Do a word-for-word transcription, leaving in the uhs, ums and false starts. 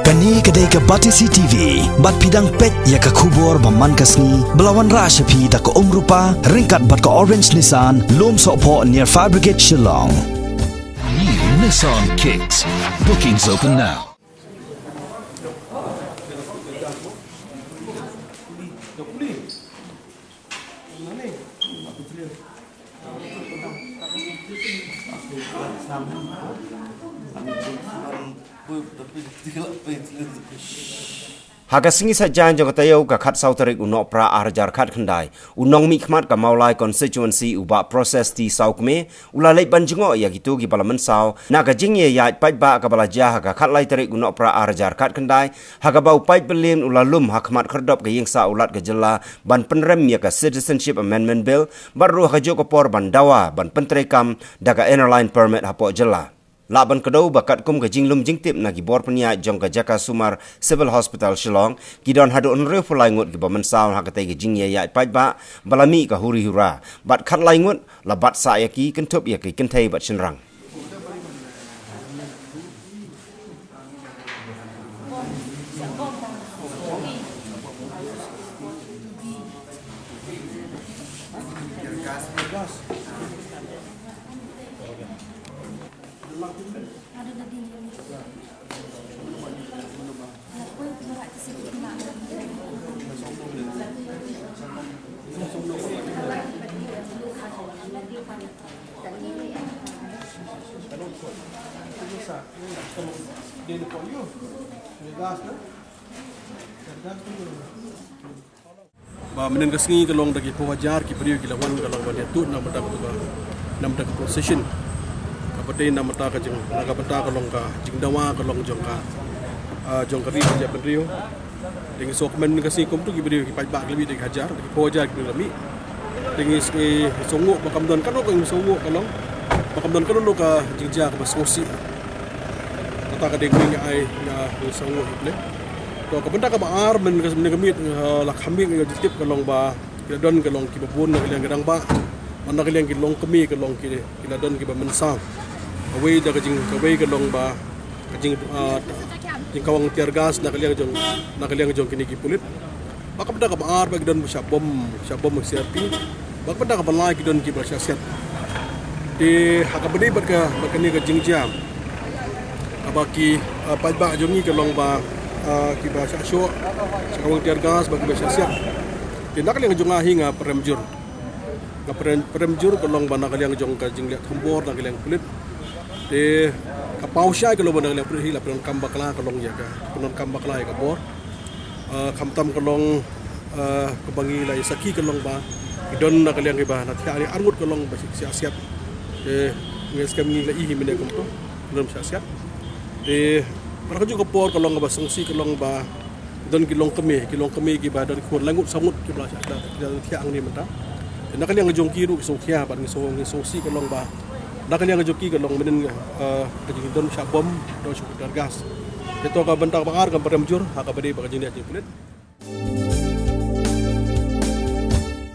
Kane ka dei ka Batesi T V, bad phi dang peit ïa ka khubor ba man ka sngi, ba la wanrah sha phi da ka Umrupa, ryngkat bad ka Orange Nissan, Lumsohphoh near Fire Brigade, Shillong. New Nissan Kicks. Bookings open now. Ha ka sngi Saitjaiñ jong ka taïew ka khatsaw tarik u Nohprah ar hajar khatkhyndai, u nongmihkhmat ka Mawlai Constituency u Bah Proses T Sawkmie, u la leit ban jngoh ïa kito kiba la mynsaw na ka jingïaid paidbah kaba la jia ha ka khatlai tarik u Nohprah ar hajar khatkhyndai, ha kaba u paidbah u la lum ha khmat khyrdop ka ïingsah u Lat ka jylla ban pynrem ïa ka Citizenship Amendment Bill, bad ruh ha kajuh ka por ban dawa ban pyntreikam da ka Inner Line Permit hapoh jylla. Lah ban kdew ba katkum ka jinglum jingtip na ki bor pynïaid jong ka jaka sumar Civil Hospital Shillong, ki don haduh hynriewphew lai ngut kiba mynsaw ha katei ka jingïaid paidbah ba la mih ka huri hura, bad khatlai ngut la bat sah ïa ki kynthup ïa ki kynthei bad shynrang. Ba mynhynnin ka sngi ka long da ki phew hajar ki briew ki la wan ka long ban ïathuh na ka bynta ka, na ka bynta ka procession. Ka bynta na ka bynta ka jing, na ka bynta ka long ka jingdawa ka long jong ka, ah, jong ka ri ka jaitbynriew. Te ngi sngewkmen ka sngi kumto ki briew ki paidbah ki la mih da ki hajar, da ki phew hajar ki briew la mih. Te ngi sngew, sngewnguh ba kam don kano ka, ngi sngewnguh ka long ba kam don kano ka jingjia kaba sngewsih. Kata ka dei ngi ai, ngi sngewnguh ïa U Blei. To ka bynta kaba ar mynhynnin ka, mynhynnin ka miet, eh, la kham miet ngi ïoh jingtip ka long ba ki la don ka long kiba bun na ka liang ki rangbah, bad na ka liang ki longkmie ka long ki, ki la don kiba mynsaw. Kawei da ka jing, kawei ka long ba ka jing, ah, jingkhawang tear gas na ka liang jong, na ka liang jong kine ki pulit. Bad ka bynta kaba ar ba ki don ba shah bom, shah bom C R P. Bad ka bynta kaba lai ki don kiba shah siat. Te ha kaba ïadei bad ka, bad kane ka jingjia, haba ki, ah, paidbah jong ngi ka long ba, ah, kiba shah shoh, shah khawang tear gas bad kiba shah siat. Te na ka liang jong nga hi nga pynrem jur. Nga pynrem, pynrem jur ka long ba na ka liang jong ka jingleh thombor na ka liang pulit. Te ka paw shai ka long ba na ka liang pulit hi la pyndonkam bakla ka long ïa ka, pyndonkam bakla ïa ka bor. Ah, khamtam ka long, ah, kaba ngi la ïa sakhi ka long ba ki don na ka liang kiba na thiah ri arngut ka long ba shah siat. Te ngi skhem ngi la i hi mynne kumto, ki don shah siat. Te ha kajuh ka por ka long ba sngewsih ka long ba don ki longkmie, ki longkmie kiba don ki khun laingut sawngut kiba la shah, la, la thiah hangne mynta. Te na ka liang jong ki ruh ki sngewkhia bad ngi sngewsih ka long ba na ka liang jong ki ka long mynhynnin, eh, ka jingdon shah bom, don shah tear gas. Te to ka bynta kaba ar ka pynrem jur ha kaba ïadei bad ka jingleh jong ki pulit.